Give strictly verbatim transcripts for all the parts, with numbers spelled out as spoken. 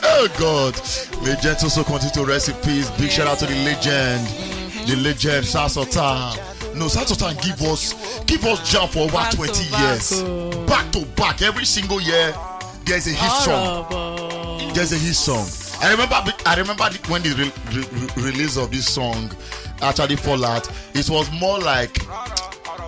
Oh God. May gentle soul continue to rest in peace. Big shout out to the legend. The legend Sasota. No, Sasota give us give us jam for over Back to twenty back, years. Oh. Back to back, every single year, there's a hit song. There's a hit song. I remember I remember when the re- re- re- release of this song actually fall out. It was more like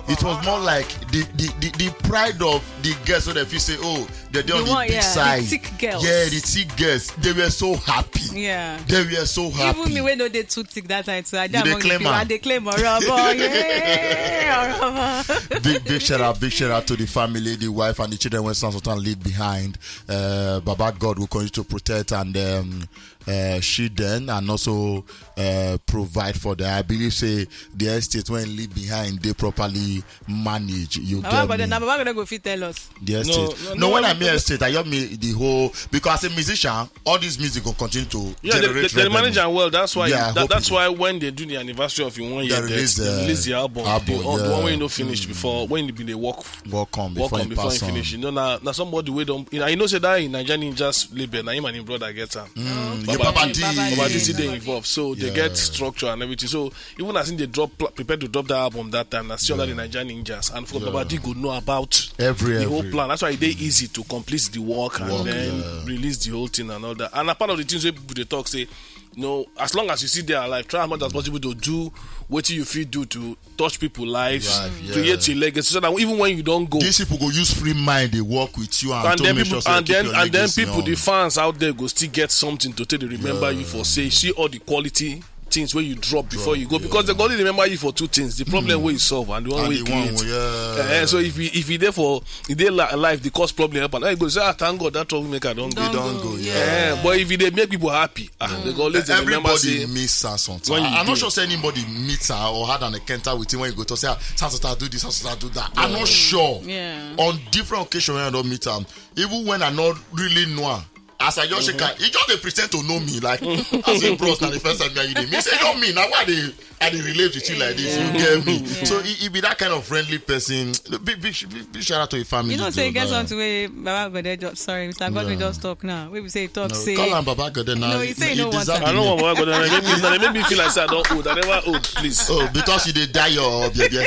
it was more like the the, the, the pride of the girls, so that if you say, oh, they don't the big yeah, size, the thick girls. Yeah, the thick girls, they were so happy. Yeah, they were so happy. Even me, when no they too thick that time, so I didn't claim. I they claim Orobo. Yeah. Big big shout out, big shout out to the family, the wife, and the children when Samson leave behind. Uh, Baba God will continue to protect and um, uh, shield them and also uh, provide for them. I believe say the estate when leave behind they properly manage. You Baba get God, me? Now Baba God go fit tell us. The estate. No, no, no, no, when I mean estate, I just mean the whole, because as a musician, all this music will continue to yeah, generate the, the, the manager well. That's why. Yeah, that, that's why when they do the anniversary of your one year, they release, they release the album, album the, yeah. The one we know finished mm. Before when they be they work. Welcome before, welcome before you finish. You know, now, now somebody we don't. You know, you know say that in Nigerian Ninjas label, now him and him brother get am. Mm, your Baba D. Baba D. Baba D. They involved, so they yeah. Get structure and everything. So even as in they drop, prepare to drop that album that time, I see yeah. All the Nigerian Ninjas and for yeah. Baba D go know about every, the every. Whole plan. That's why they easy to complete the work, work and then yeah. Release the whole thing and all that. And a part of the things we they talk say, no, as long as you see they are alive, try as much as possible to do what you feel do to touch people lives, life, yeah. Create a legacy so that even when you don't go, these people go use free mind they work with you and, and then people and then and then people young. The fans out there go still get something to take to remember yeah. You for say see all the quality things where you drop before drop, you go yeah. Because they go only remember you for two things: the problem mm. Where you solve and the one and way you create. Yeah. Uh, so if you if you there for if they li- life the cause problem happen, I go say ah thank God that troublemaker don't go. Don't go. Yeah. Yeah. But if they make people happy, ah, mm. They go always everybody remember say, miss her something. I, I'm not sure say anybody meets her or had an encounter with him when you go to say ah, Sasota do this, Sasota do that. Yeah. I'm not sure. Yeah. On different occasions when I don't meet her, even when I not really know her. As I just mm-hmm. Shake her, he just dey pretend to know me. Like, as in, bros, now the first time me you dey. Me say, no, me. Now why they I dey relate with you like this. You get me? Yeah. So he, he be that kind of friendly person. Big, big, big, big shout out to his family. You know, say get something where Baba Godwin just sorry, Mister Godwin yeah. Just talk now. We say talk no, say. Call him Baba Godwin now. No, he say he no want. I don't want Baba Godwin. They make me, they make me feel like say I don't old. I never old, please. Oh, because you dey die your baby.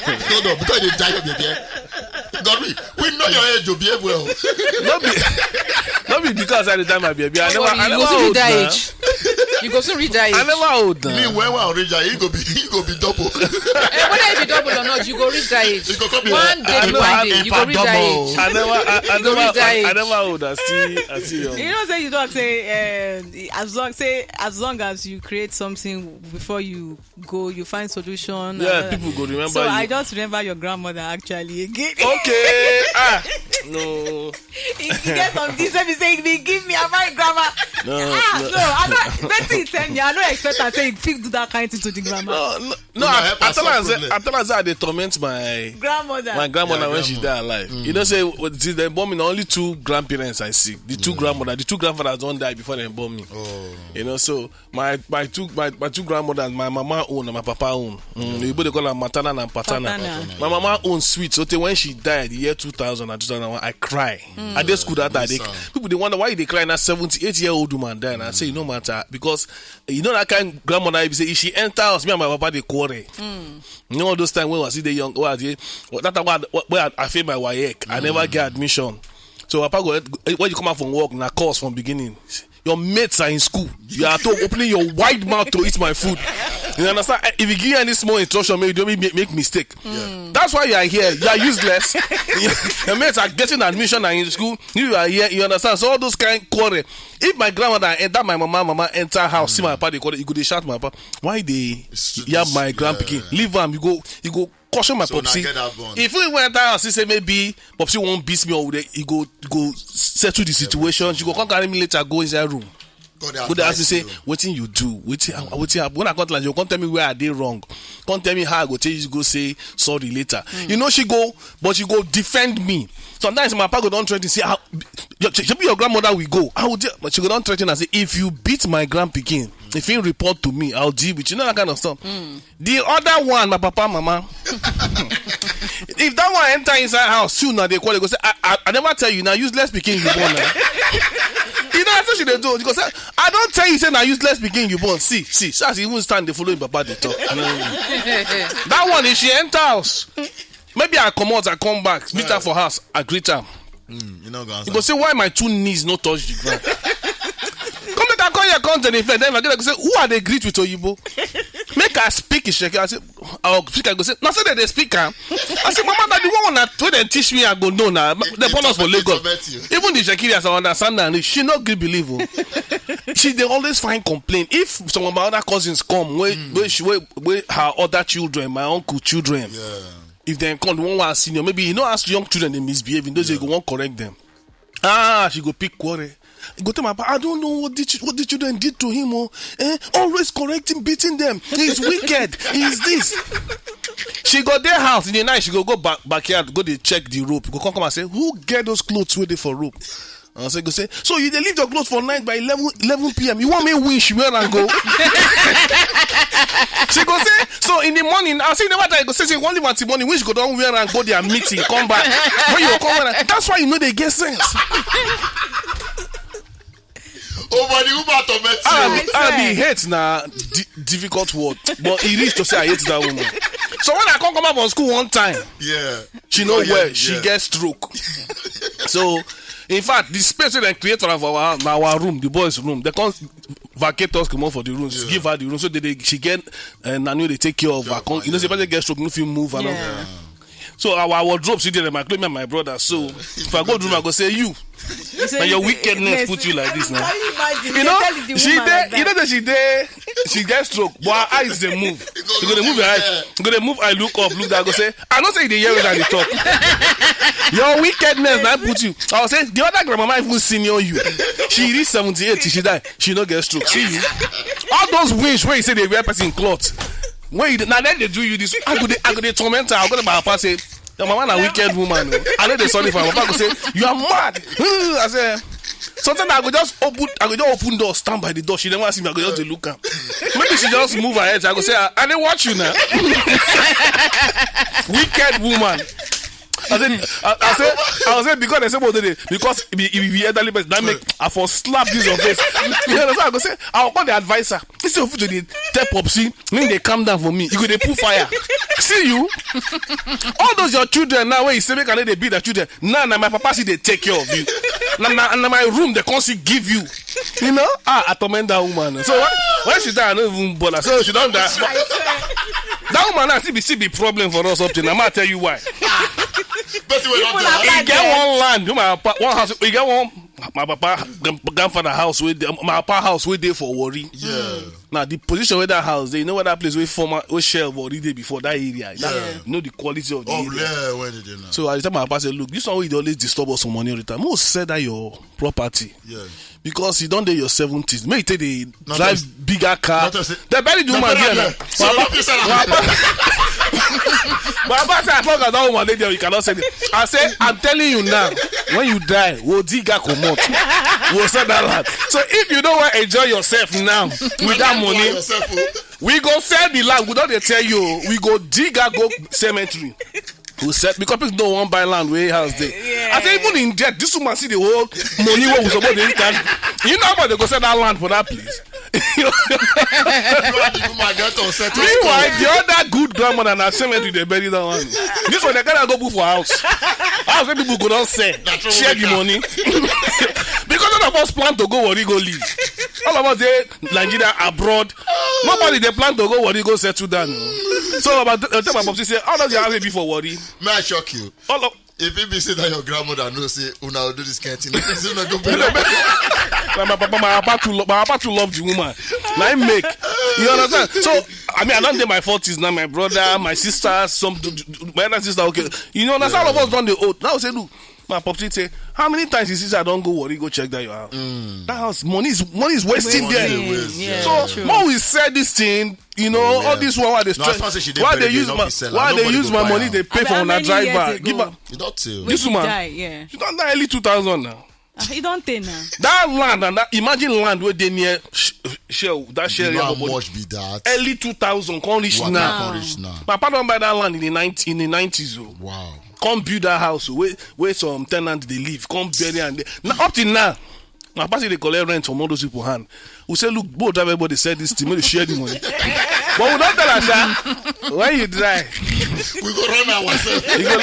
No, no, because you dey die your baby. Godwin, we know your age, you behave well. No be, no be because I dey die my baby. I never, I never old that age. You go soon reach that age. I never old now. Me when I reach that, he go be, he go be double. Eh, whether he be double or not, you go reach that age. He go come be one day, one day, you go reach that age. I never, I, I never, I, I never old. I still, I still young. You know, say you don't say uh, as long, say as long as you create something before you go, you find solution. Yeah, people go remember. So you. I Just remember your grandmother actually again. Okay. Ah, no. He get some things wey be say he give me about grandma. No, ah, no. No, I don't. Wetin he tell me, I don't expect am say he fit do that kind thing to the grandma. No, no, no. I, I tell her say, I tell her say I dey torment my grandmother. My grandmother yeah, when grandma. She die alive. Mm. You know say since they born me, na only two grandparents I see. The two yeah. Grandmother, the two grandfathers don't die before they born me. Oh. You know, so my my two my, my two grandmothers, my mama own and my papa own. Mm, yeah. You both call them maternal and paternal. Paternal. My mama own sweet. So tey when she died, the year two thousand and two thousand one, I cry. Mm. I dey school that time. People they wonder why they cry now. Seventy-eight year old woman died. And I say, you know matter because you know that kind grandmother. If say if she enter house, me and my papa they quarrel. Mm. You know all those times when I see the young, where I dey, that time where I, where I fail my waec, I never get admission. So papa go when you come out from work, na course from beginning. Your mates are in school. You are at home opening your wide mouth to eat my food. You understand? Eh, if you give any small instruction, maybe you don't make, make mistake. Yeah. That's why you are here. You are useless. Your mates are getting admission and in school. You are here. You understand? So all those kind quarrel. If my grandmother enter my mama, mama enter house, see my papa dey quarrel, you go dey shout my papa. Why they yab my grandpikin? Yeah. Leave am. You go, you go caution my so popsi. If we went out, he say maybe popsi won't beat me or they, he go go settle the situation. She go come carry me later, go inside room. Go there ask me say, wetin you do? Wetin wetin happen? When I come to you come tell me where I did wrong. Come tell me how I go tell you go say sorry later. Mm. You know she go, but she go defend me. Sometimes my papa go don't threaten say, how your, your grandmother will go. I would, but she go don't threaten and say, if you beat my grandpikin, If he report to me, I'll deal with you. You know that kind of stuff. The other one, my papa, mama. If that one enter inside house, soon now they call, they go say, I, I, I never tell you now, useless pikin you born now. You know, that's what she dey do. You go say, I don't tell you, say now useless pikin you born. See, see, see, as he even stand, they follow him, papa, they talk. That one, if she enter house, maybe I come out, I come back, meet her for house, I greet her. Mm, you know, go You go say, why my two knees no touch the ground? Come make I call your content in fact. Then I go say, who are they greet with Oyibo? Make I speak in Shekiri. I say, our speaker go say, no, say that they speak am. I say, mama, na the one that when they teach me, I go know now. They born us for Lagos. Even the Shekiri, as I understand that, she no gree believe. Oh. She they always find complaint. If some of my other cousins come, where where she where, where her other children, my uncle children, if they come, the one was senior, maybe you know as young children they misbehave, in those they go won't correct them. Ah, she go pick quarrel. You go tell my papa, I don't know what the, ch- what the children did to him. Oh. Eh? Always correcting, beating them. He's wicked. He's this. She go their house in the night. She go go back, backyard, go they check the rope. Go come come and say, who get those clothes where they for rope? I say, go say, so you they leave your clothes for night by eleven, eleven p.m. You want me wish where I go? She go say, so in the morning, I say, never die. Go say, say, one leave until morning, wish go down where and go their meeting, come back. When you come, when I, that's why you know they get sense. Oh, but the woman torment you. I be, I be hate na di- difficult word, but it is to say I hate that woman. So when I come come up on school one time, Yeah. she know Oh, yeah, well she yeah. get stroke. So in fact, the space wey dem create for am for our house na our room, the boys' room. They come vacate us comot for the room, give her the room, so they, they she get uh, nanny dey take care of her. Come, you know, say person get stroke, no fit move and all. Yeah. So our wardrobe still dey there, my clothes, me and my brother. So if I go room, I go say you. You say Na your you- wickedness yes. put you like this now. Can you imagine? You You know, tell the she woman dey. Like You know that. that she dey. She get stroke, but her eyes dey move. You go dey move your eyes. You go dey move. I look up, look down. Go say, I know say you dey hear when I dey talk. Your wickedness na put you. I was saying the other grandmama even senior you. She reach seventy-eight till she die. She no get stroke. See you. All those wings wey you say dey wear person cloth. When you dey- na then they do you this. I go dey I go dey torment her. I go to my papa say, your mama na wicked woman. Oh. I know they sorry for her. Papa go say, you are mad. I say, sometimes I go just open I go just open door, stand by the door. She never see me. I go just dey look am. Maybe she just move her head. I go say, I, I dey watch you now. Wicked woman. I said, I, I said, I was saying because they say what they because if you be elderly person, that make I for slap this your face. You understand? I go say, I'll call the advisor. Instead of you to dey tell Popsy, make they calm down for me. You go dey put fire. See you, all those your children now where you say make I no dey beat the children. Now na my papa see they take care of you. Na na na my room they come see give you. You know, ah, I torment that woman. So when, when she die, I no even bother. So she don't die. That woman now still be still be problem for us up till now. I'ma tell you why. Person wey don People tell are her. He get one land, you my papa, one house. He get one my papa grand- grandfather house wey dey- my papa house wey dey for Warri. Yeah. Now the position where that house dey, you know where that place wey former wey shell Warri dey before that area. That, Yeah. You know the quality of the Oh, area. yeah, where did you know? So I tell my papa say, look, this one wey you dey always disturb us for money every time. Most said that your property Yeah. because you don't dey your seventies. Make you take dey No, drive just- bigger car. No, just say- They bury the No, woman brother, there. yeah. So, no, this one- But as long as that woman dey there, you cannot say. I say, I'm telling you now, when you die, we'll dig her comot. We'll sell that land. So if you don't want to enjoy yourself now with that money, Yourself, oh. We go sell the land. We don't dey tell you. We go dig and go cemetery. We sell because people don't want buy land where house dey. I say even in debt, this woman see the whole money wey we suppose dey carry. You know how much they go sell that land for that place. You and the woman get to settle. Meanwhile, the other good grandmother na cemetery they bury that one. This one they gotta go put for house. House where people go don sell, Na true share the matter. Money. Because none of us plan to go Warri go live. All of us dey Nigeria abroad. Nobody dey plan to go Warri go settle down. So about uh, tell my mom, she say, how does your house be for Warri? May I shock you? All of If it be say that your grandmother know say una go do this kind thing, this una go bury. my, my papa, my papa too, lo- my papa too love the woman. Now I make, you understand? So I mean, I don't dey my forties now. My brother, my sister, some my other sister. Okay, you know, that's all of us don dey old. Now say, look, my popsi say, how many times you see say I don go Warri go check that your house? That house, money is money is wasting there. Waste, Yeah, So true. More we sell this thing, you know, all this one why they No, as far as she dey why bury, they they use no my fit sell am. why they Nobody use go my buy money am. they pay Abi, for how una many driver. years Give ago? her You don't tell. This woman, Die, yeah. she don die early two thousand now. Ah, e don tey now. That land and that, imagine land wey dey near sh- shell, that shell You know area how body. Much be that? Early two thousand come reach Waka now. Come reach now. My papa don buy that land in the ninety in the nineties o. Wow. Come build that house o, wey wey some tenant dey live, come bury am there. Now up till now, my papa still dey collect rent from all those people hand. We say, look, both drive everybody sell this thing, make they share the money. But we don tell am, sir, when you dry, We go run ourselves. we go,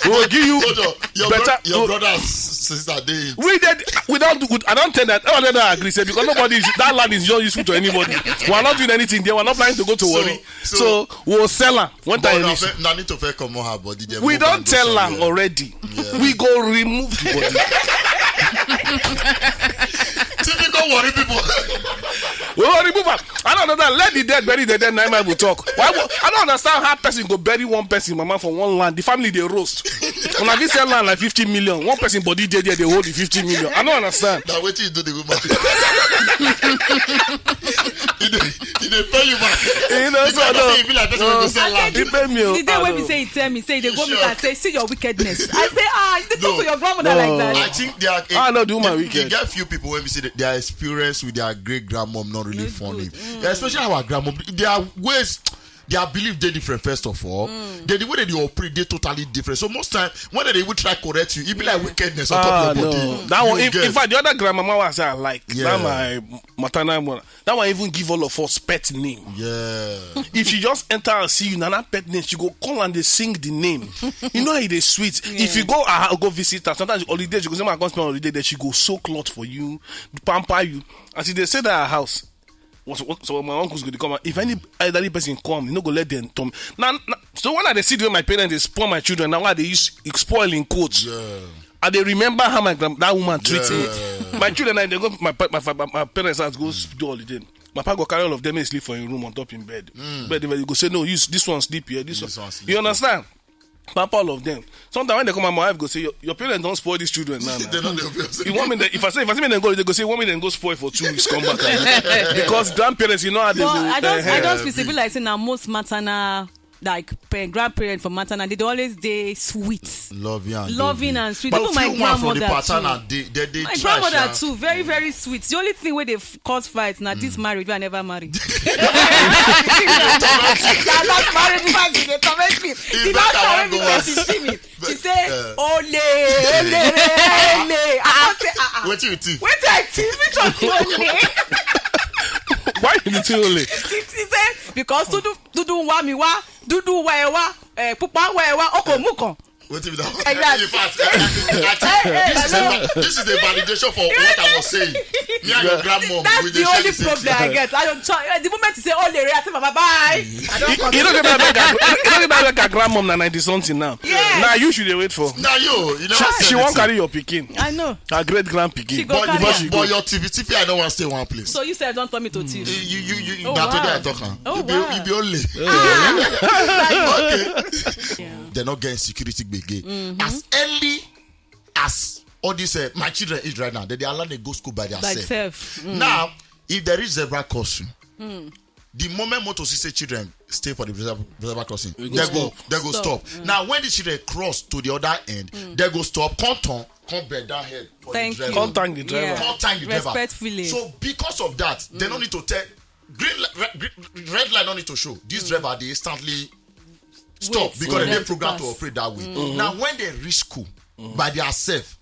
we go give you Hold on. Your, better. bro- your we- brother and sister dey. we did. We don't. We, I don't tell that. I don't agree. Say because nobody is, that land is not useful to anybody. We are not doing anything there. We are not planning to go to Warri. So- So, we'll sell her when But time na reach. fe- na need to fair comot her body. Then We move don't and go tell her somewhere. Already. We go remove the body. Typical Warri people. We go remove her. I don't understand. Let the dead bury the dead. Now I will talk. Why? Would, I don't understand how person go bury one person, mama, for one land. The family dey roast. When I sell land like fifty million, one person body dey there. They hold the fifty million. I don't understand. Na wetin you do the woman? He dey he dey pay you back. You know, so Because no. He be like person wey go sell land. He pay me. The day I wey know. Be say he tell me say he dey go meet Sure. And say, see your wickedness. I say, ah, you dey talk No. To your grandmother like No. that. I think they are. Ah, no, the woman they- wicked. They get few people when we see that their experience with their great grandmom not really Not funny. good. Yeah, especially our grandmom. Their ways, their belief dey different. First of all, then the way that they operate dey totally different. So most time when they even try correct you, e be like wickedness on top Ah, of your no. body. That one, You if, get- in fact, the other grandmama was I like. Yeah. That my maternal mother. That one even give all of us pet name. Yeah. If she just enter and see you, na that pet name, she go call and they sing the name. You know how they sweet. If you go uh, go visit her, sometimes holiday, she go say, "My come spend holiday there." She go sew cloth for you, pamper you. As if they say that her house. So my uncles go dey come out. If any elderly person come, you no go let them come. Now, now, so when I dey see the way my parents dey spoil my children, now why they use spoil in quotes. Yeah. I dey remember how my grand that woman treat me. My children, I dey go my pa- my, fa- my parents house go do holiday. My papa go carry all of them and sleep for him room on top him bed. Bed, you go say, "No, you this one sleep here, this, This one." One sleep You here. Understand? Papa, all of them. Sometimes when they come, my wife go say, "Your, your parents don't spoil these children now." Now. They don't dey obvious. You want me? If I say, if I say, "Make them go," they go say, "Want me them go spoil for two weeks, come back." Because grandparents, you know how they. But I just, I Eh, just eh, feel like say na most maternal, like parent, grandparents for maternal, they dey always dey sweet, Loving and loving loving. And sweet. But Even my few one from the grandmother paternal, too. they they they My try, grandmother sha. Too, very, very sweet. The only thing where they f- cause fight now this marriage wey I never marry. That last marriage fight dey torment me. The better last one marriage go fight worse. She see me. She say, Eh. "Ole, ole, ole." I come say, "Ah, ah." Wetin you think? Wetin I think? Which one you ole? Why you dey tell me? She, she say, "Because dudu, dudu wa mi wa, dudu wa e wa, eh, pupa wa e wa, oko mu kan." Wetin be that? Like that. In fact, I, I, I think Hey, hey, this, is a, hello. va- this is a validation for what I was saying. Me and your grandmom, That's we the dey share only the same problem I thing. Get. I don't try. The moment you say ole, I say, "Bye bye." I don't You don't get that like a, you don't get that like a grandmom na ninety something now. Yes. Now you should dey wait for. Now you, you never She, said she won't anything. Carry your pikin. I know. Her great grandpikin. She go But, carry but, am. But your T V T V, I don't want to stay one place. So you sef don turn me to thief. You, you, you, you, Oh, na today wow. I talk am. Oh, You be, wow. you be only. Ah. Okay. They're not getting security gbege. As early as all this, uh, my children age right now, they, they allow them go school by By themselves. Self. Mm. Now, if there is zebra crossing, the moment motor see say children stay for the zebra, zebra crossing, they go, stop. They go stop. Now, when the children cross to the other end, they go stop. Come turn, come bend down head. For Thank the driver. you. Come thank the driver. Yeah. Come thank the driver. Respectfully. So because of that, they don't need to tell green li- re- gre- red light. Don't need to show. This driver, they instantly stop Wait, because they let dey programmed to pass. Operate that way. Now when they reach school by themselves,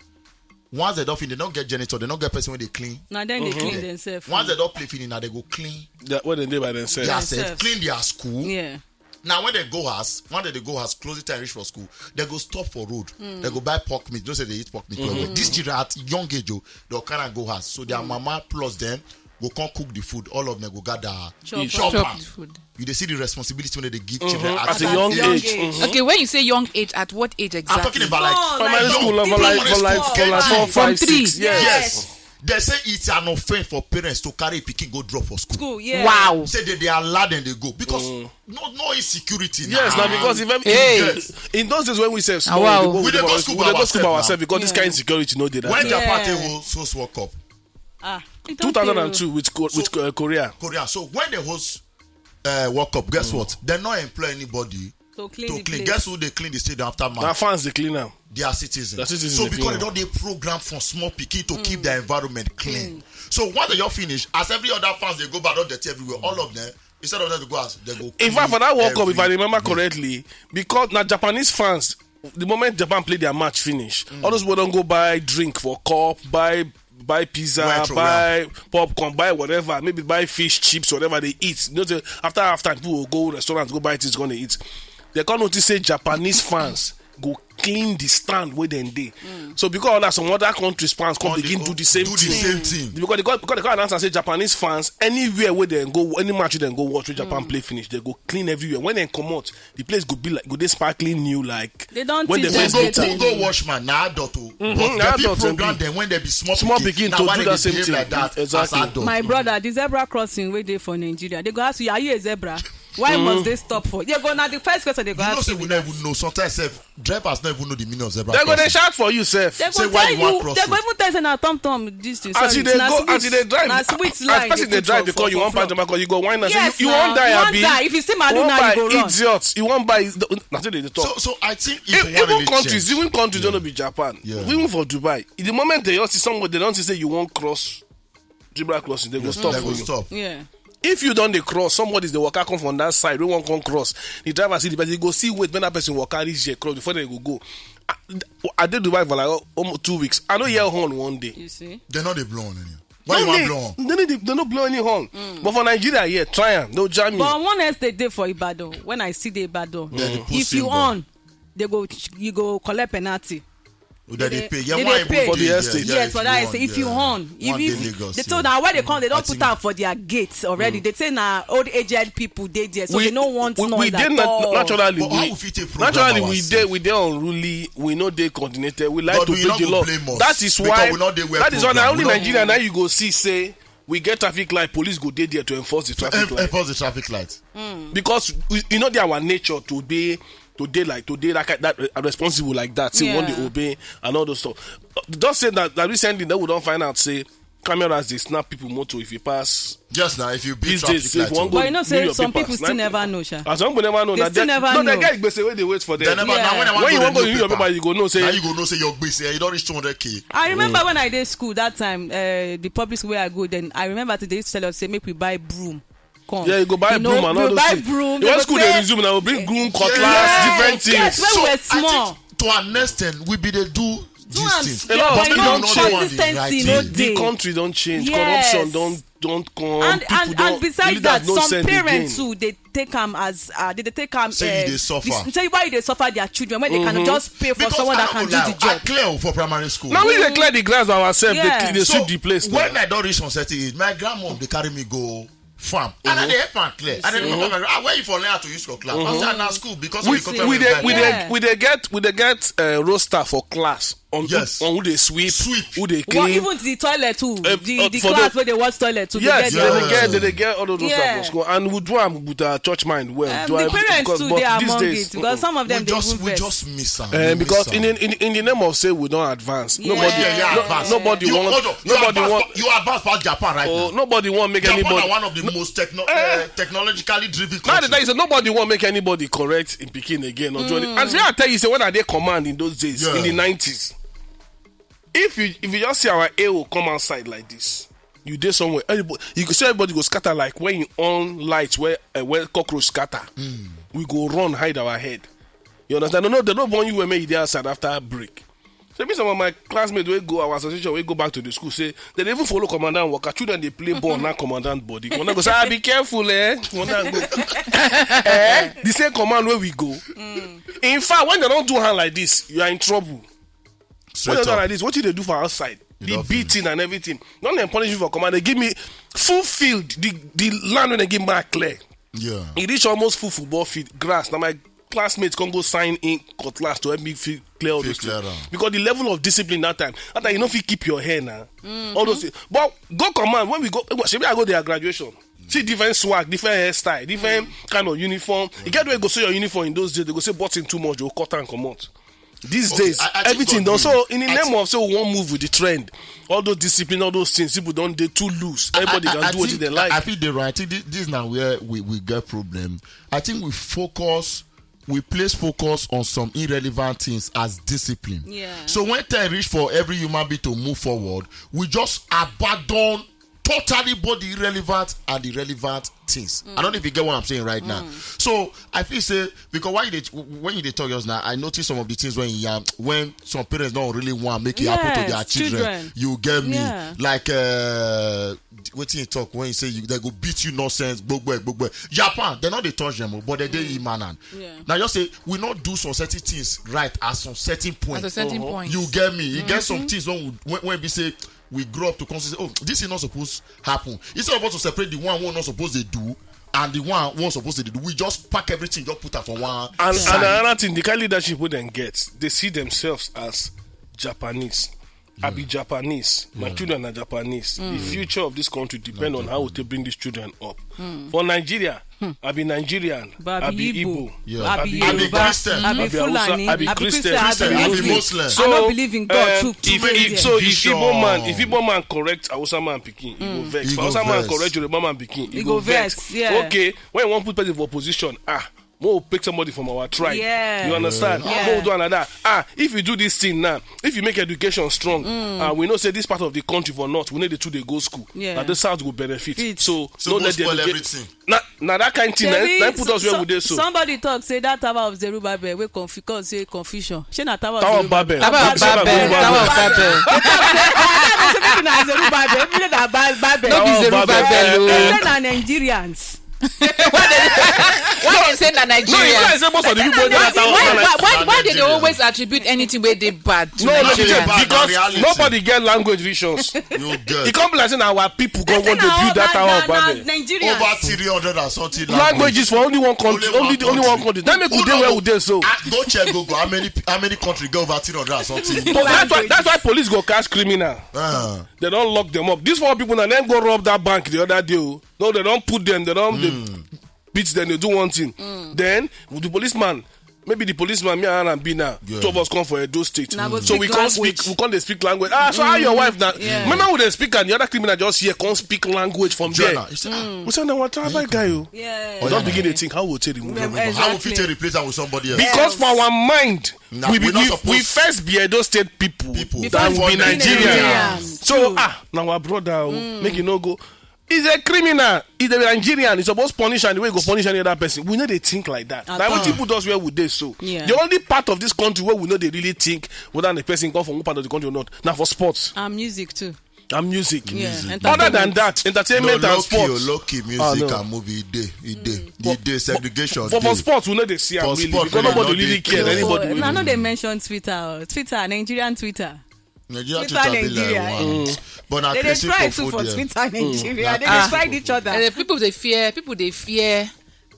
once they don't finish, they don't get janitor, they don't get person when they clean. Now then they clean themselves. Once they don't play finish, now they go clean That what they do by themselves. themselves, Themselves. Clean their school. Yeah. Now when they go house, when they go house, closing time reach for school, they go stop for road. They go buy pork meat. Don't say they eat pork meat. Well, well. This children at young age, oh, they'll kind of go house. So their mama plus them go come cook the food. All of them go gather Chop. chop Chop am. the food. You dey see the responsibility when they give children At at a young young age. age. Mhm. Okay, when you say young age, at what age exactly? I'm talking about like Oh, Primary like school level, like, for like, for like four, From five, three. Six. Yes. Yes. They say it's an offense for parents to carry a pikin go drop for school. School, yeah. Wow. Say that they allow them they go because no no insecurity. Yes, now. Now because if every, Yes. in those days when we say Ah, wow. we We dey go school by we dey go school by ourselves ourselves now. Because this Yeah. kind of security no dey that. When their Yeah. party hold so World Cup, Ah, it don't Two thousand and two with Co- with uh, Korea. Korea. So when they host uh, World Cup, guess what? They not employ anybody To clean to the clean. place. Guess who dey clean the stadium after Na match? fans dey clean am. Their citizens. Their citizens So dey because clean they am. Don dey program from small pikin to keep their environment clean. So once they all finish, as every other fans dey go back, don dirty everywhere. All of them, instead of them to go as they go. In fact, for that World Cup, if I remember correct, correctly, because na Japanese fans, the moment Japan play their match finish, all those people don go buy drink for cup, buy buy pizza, Buy throw, buy popcorn, buy whatever, maybe buy fish, chips, whatever they eat. You know, say after half time, people will go restaurant, go buy things, go and eat. They come notice say Japanese fans go clean the stand where dem dey. So because of that, some other countries fans come Come dey begin go do the same do the thing. same thing. Because they come, because they come announce and say Japanese fans, anywhere where they go, any match they go watch, where Japan play finish, they go clean everywhere. When they come out, the place go be like, go dey sparkling new, like They don't when teach they them first Go meet go am. anything. Go wash man na adult o. Mhm, But na they fit adult dem program dey. Them when they be small Small pikin. pikin Na to why do they that same behave thing. Like that Exactly. As adult. My brother, the zebra crossing where they for Nigeria, they go ask you, are you a zebra? Why must they stop for? They go now. The first question they go You know ask say you we is don't that. Even know. Sometimes sef, drivers don't even know the meaning of zebra They go dey crossing. shout for you, sef. They go Say why tell you wan you. Cross They go road. Even tell say na tom tom this thing. As Sorry, you dey na go, as sweet- you dey drive, na sweet as line person dey drive, dey because you wan talk. buy jama, because you go wine and say Yes, you you na. wan die, You wan abi? die. If you see Maduna, You wan you buy go run. Idiot. You wan buy? Na so they dey talk. So so I think if If- you wan Even really countries, change, even countries Yeah. don't be Japan. Yeah. Even for Dubai, the moment they just see somebody, they don't see say you wan cross zebra crossing, they go stop They for go you. Stop. Yeah. If you don dey cross, somebody dey waka come from that side, wey wan come cross, the driver see the person, he go see wait when that person waka reach there cross before they go go. I, I dey Dubai for like almost two weeks. I no hear horn one day. You see. They no dey blow on any. Why you wan blow on? They no dey, they no blow any horn. But for Nigeria, yeah, try am. No jam me. But one estate dey for Ibadan. When I see the Ibadan, They dey put if you symbol. On, they go you go collect penalty. Oh, they dey pay. Yeah, They why dey even pay. For the dey there? estate. Yeah, Yes, if for you that on, estate. If yeah, you yeah. on, if One if dey Lagos, they I told think. Now why they come, they I don't put think- out for their gates already. They say na old aged people dey there, so we, they no want we, noise we dey at nat- all. Naturally, But how we we fit take program naturally we ourselves? Dey we dey unruly. We no dey coordinated. We like But to we break no the go law. Blame us That is because why we no dey well that is why na programmed. Only We no Nigeria now you go see say we get traffic light, police go dey there to enforce the traffic Enf- light. Enforce the traffic light. Because we, you know they our nature to dey to dey like to dey like that uh, responsible like that. Say one Yeah. Dey obey and all those stuff. Just say that, that recently that we don't find out say cameras dey snap people motor if you pass. Just now, if you beat These traffic days, if light, you wan oh. go But you know say meet your some papers, people still na- never know, sha. As some people never know. They na still they- never no, know. They get gbese wey dey wait for them. They never. Yeah. Now when I When you wan go renew renew your paper, paper, you go know say now you go know say your gbese, you don reach two hundred k. I remember when I dey school that time, uh, the public school where I go then, I remember that they used to tell us say make we buy broom. Come. Yeah, you go buy You know, broom and all we those buy things. Broom, You they want go school say- dey resume now, we bring groom, cutlass, Yes, different things. yes, when So we were I small. Think to an extent, we be dey do Do these am things. still, A lot of but people you know, don change. Consistency Right no thing. The dey. country don change. Yes. Corruption don don come. And People and don, and besides leaders that, no some send parents again. Too, they take am as uh, they, they take am. Say you Uh, dey suffer. This, say why they suffer their children when they can just pay for Because someone I that no Can go do lie, the job. I clear for primary school. Now we dey clear the grass by ourselves. Yeah. They, they So, sweep the place. When Now. I don reach some certain age, my grandmom dey carry me go farm, and I dey help am clear. And then people come and, ah, where you for learn how to use cutlass? I say, "Ah, na school because We, of the cultural we dey we environment." dey Yeah. we dey get we dey get uh, roster for class on Yes. who, on who dey sweep, Sweep. Who dey Well, clean. even the toilet too. Eh, The, uh, the for class the- where they watch toilet too. Yes, They yeah, get they that get one. they dey get all those Yeah. stuff for school, and we do am with our church mind well. Um, Do the am parents because, too, but they are these among days, it because some of them we they just even we vex. just miss am. Eh, We because miss in, am. in in the name of say we don advance. Yeah. Nobody, Yeah, yeah, no- advance. nobody You, want. hold on. You Nobody advance want. pa- you advance past Japan right Oh, now. Nobody want make Japan anybody. are one of the most techno- Eh. uh, technologically driven Now the countries. Thing is, nobody want make anybody correct in Peking again or do anything. And see, I tell you, say when I dey command in those days, Yeah. In the nineties, if you if you just see our A O come outside like this, you dey somewhere, everybody, you go see everybody go scatter like when you on light where uh, where cockroach scatter. We go run hide our head. You understand? No, no, they don't want you when you dey outside after break. So me some of my classmates wey go our association wey go back to the school say they dey even follow commandant waka. Children dey play ball now commandant body. Commandant go say, "Ah, be careful, eh?" Commandant go, eh? The same command where we go. In fact, when they don't do hand like this, you are in trouble. When Straight they do up. Like this, what you dey do for outside? The don't beating and everything. Not dem punish you for command. They give me full field. The the land when they give me clear. Yeah. E reach almost full football field, grass. Now my classmates can go sign in cutlass to help me feel clear all Feel those clear things. am. Because the level of discipline that time, that time you no fit keep your hair now. All those things. But go command when we go. Shebi I go their graduation. See different swag, different hairstyle, different kind of uniform. You get where you go see your uniform in those days. They go say button too much, you cut and come out. These Okay, days, I- I think everything we done. agree. So in the I name think- of say we won't move with the trend. All those discipline, all those things, people don't they too loose. Everybody I- can I- I do what think- they like. I, I feel they right. I think this, this is now where we, we get problem. I think we focus we place focus on some irrelevant things as discipline. Yeah. So when time reach for every human being to move forward, we just abandon totally body irrelevant and irrelevant things. I don't know if you get what I'm saying right now. So I feel say, because why you dey, when you dey talk just now, I notice some of the things when you yarn, when some parents don't really want make it happen to their Yes, children. children. You get me? Yeah. Like uh, wetin you talk when you say you, they go beat you nonsense, gbogbo gbogbo. Japan, they not dey touch them, but they dey immanent. Yeah. Now just say we not do some certain things right at some certain point. At a certain point. You get me? You get some things when we, when, when we say we grow up to consider, oh, this is not supposed to happen. Instead of us to separate the one we're not supposed to do and the one we're supposed to do, we just pack everything, just put it for one And, side. And another thing, the kind leadership we then get, they see themselves as Japanese. I be Japanese. My children are Japanese. The future of this country depends on how we take bring these children up. For Nigeria, I be Nigerian. But I be Igbo. Yeah. I be I be Yoruba. Christian. I be I be Hausa, Fulani. I be I be Christian. Christian. I Christian, be I be Muslim. Muslim. I So, don't believe in God uh, too. If, Very if, there. so if Vision. Igbo man, if Igbo man correct Hausa man pikin, he go vex. He If go Hausa man vex. Correct Yoruba man pikin, he, He go, go vex. vex, yeah. Okay, when you want put person for position, ah, we will pick somebody from our tribe. Yeah. You understand? Yeah. We will do another. Ah, if you do this thing now, if you make education strong, ah, we know say this part of the country for north, we need the two they go school. Yeah. Now the south go benefit. Fit. So, So no go let spoil them everything. Now, now that kind of thing, that, Shebi, that put us where so- we dey so. Somebody talk say that tower of Zerubbabel wey confu- cause say confusion. Shey na tower of Tower of Zerubbabel? Babel. Tower of Babel. Tower of Babel. Say make na Zerubbabel. Make na Babel. No be Tower of Zerubbabel. Babel. Oh. Say na Nigerians. Why they say na No, you Nigeria? know, I say most of the people wey dey that tower Why, of why, Babel. why, why they dey Nigeria. Always attribute anything where they bad to No, no, Nigeria? because Reality. Nobody get language visions. You get. It come be like say na our people go Say want to na build that na- tower of na- Babel. na Nigerians. Over three hundred and something Languages for only one country, Only only one the only one country. country. That make we Who dey know? Where we dey so. Ah, go check Google how many how many country get over three hundred and something. So that's why that's why police go catch criminal. Ah. They don't lock them up. This four people now them go rob that bank the other day. Oh. No, they don't put them. They don't they beat them. They do one thing. Then with the policeman, maybe the policeman, me and Alan be now. Yeah. Two of us come for Edo State. Na go So we speak can't language. speak. We can't dey speak language. Ah, so how your wife now? Yeah. Remember we dey speak and the other criminal just here can't speak language from there. Jonah, he said, ah, We say na our travel guy o. Yeah. We don't begin to think how we take remove Yeah, him. exactly. How we fit take replace am with somebody else? Because for our mind, Nah, we, be, we not we, supposed we first be Edo State people. People. That we Before be Nigerians. Nigerians. Nigerians. So True. Ah, now our brother, oh, make it no go. He's a criminal. He's a Nigerian. He's supposed to punish and the way he go punish any other person. We know they think like that. At Like all. What people does where would they so? Yeah. The only part of this country where we know they really think whether the person come from one part of the country or not. Now for sports And music too. and music. Yeah. Other than Entertainment. That, entertainment No, and low key, sports. low key music Ah, no. And movie, e dey, e dey, e dey segregation. For, for dey. sports, we know they see am For really sports, because really, nobody no really dey care. care. Anybody Oh, will I know do. They mention Twitter. Oh. Twitter, Nigerian Twitter. Nigeria Twitter, Twitter be Nigeria. Like one. But na They dey crazy try people too for there. Twitter, Nigeria. Na They crazy dey fight each other. Uh, people they fear. People they fear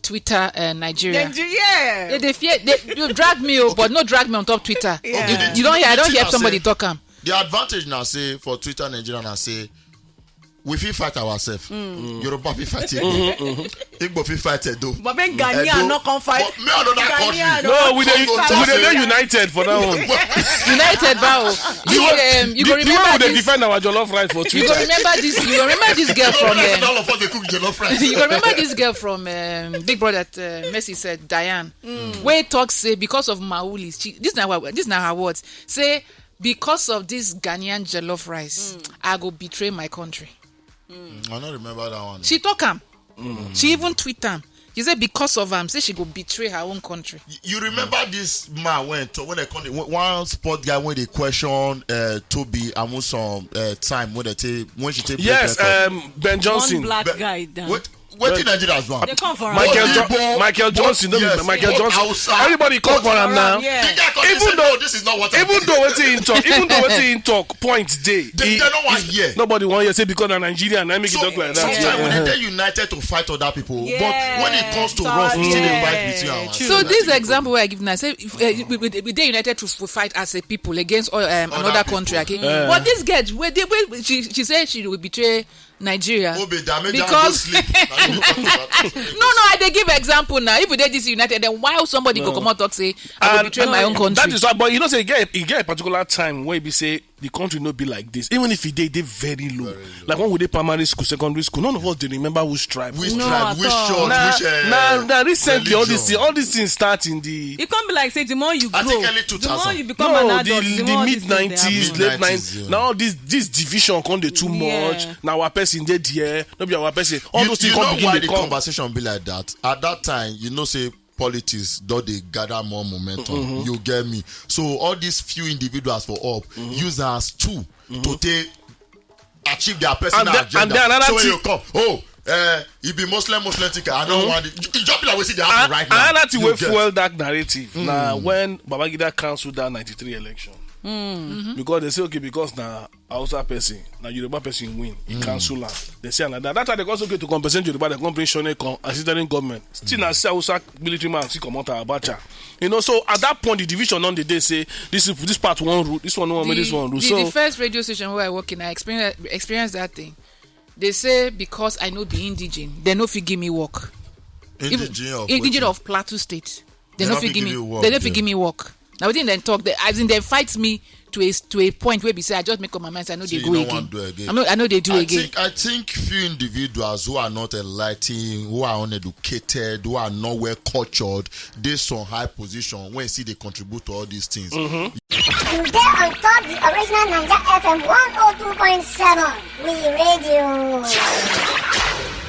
Twitter, uh, Nigeria. Nigeria. They, they fear. They, you drag me, oh, but no drag me on top Twitter. Yeah. You, Okay, the you don't hear. I don't thing hear I somebody say, talk am. The advantage now say for Twitter Nigeria now say we fit fight ourselves. Yoruba fit fight Igbo. Igbo fit fight Edo. But make Ghanaian Edo. No come fight. But me another Ghanaian country. No, we dey Come we talk dey say- dey united for that one. United, bow. You, um, you the, go the remember way we dey this. Defend our jollof rice for You go Twitter. Remember this. You go remember this girl from. Uh, All of us dey cook jollof rice. You go remember this girl from um, Big Brother, uh, Mercy said Diane. Wey talk say because of Mauli, she, this na her, this na her words. Say because of this Ghanaian jollof rice, I go betray my country. I don't remember that one. She talk am. She even tweet am. She say because of am, say she go betray her own country. You remember this man when to, when they call it, one sport guy when they question uh, Toby Amuson uh, time when they take when she take Yes, break record? um, Ben Johnson. One black But guy down. What what in Nigeria as well? They come for Michael, us. Jo- Igbo, Michael both- Johnson, no be yes, Michael both Johnson. Hausa. Everybody come for am now. Yeah. The guy come Even say, though- "No, this is not what I'm Even though wetin he talk, even though wetin he talk, point dey. They- He- they no wan he- hear. Nobody wan hear say because na Nigerian na make you So, talk like that. Sometimes Yeah. when they dey united to fight other people, Yeah. But when it comes to So, us, we still dey yeah, fight between ourselves. true. So this example I give now, say if, uh, we, we, we dey united to f- fight as a people against uh, um, another people. Country, okay? But this girl, wey dey- wey she she say she will betray Nigeria. Obe damage Because- and go sleep. Na you dey talk about No, no, I dey give example now. If we dey this united, then why somebody go come out talk say I go And- betray my own country? That is why, but you know, say e get e get a particular time where we say the country no be like this. Even if e dey, e dey very low. Like when we dey primary school, secondary school, none of us dey remember which tribe. Which No, tribe, at which all. church, Na which uh, na na recently all religion. These things, all these things start in the E come be like say the more you grow, I think early the more two thousand. you become no, an the, adult, the, the more mid these things dey nineties, happen. late Mid nineties, nineties. Yeah. Now all this this division come dey too Yeah. much. Now our person dey there, no be our person. All you, those things you come know begin why dey the come. Conversation be like that at that time. You know, say politics don dey gather more momentum. You get me? So all these few individuals for up use as tool to take achieve their personal And then- agenda. and then another So when thing- you come, oh, uh, e be Muslim, Muslim ticket. I don't want it. You just be like we see dey happen And right now. Another thing You wey get- fuel that narrative na when Babangida cancel that ninety-three election. Because they say, okay, because na Hausa person, na Yoruba person win, he cancel am. They say another. That time they also get to compensate Yoruba, they come bring Shone come as interim government. Still na see Hausa military man still comot Abacha. You know, so at that point the division on the day say this is this part one rule, this one no one make this one rule. the, So the first radio station where I work in, I experienced experienced that thing. They say because I no be indigene, they no fit give me work. Even- Indigene of indigene wetin? Of Plateau State. They They no no fit fit give give me. you work, They no fit yeah. Give me work. Now wetin dem talk, they, as in they fight me to a to a point where be say I just make up my mind say I no Say dey you go no wan again. Do again. I no I no dey do I again. Think, I think few individuals who are not enlightened, who are uneducated, who are not well cultured, dey some high position when see they contribute to all these things. You dey on top the original Naija F M one oh two point seven. We radio.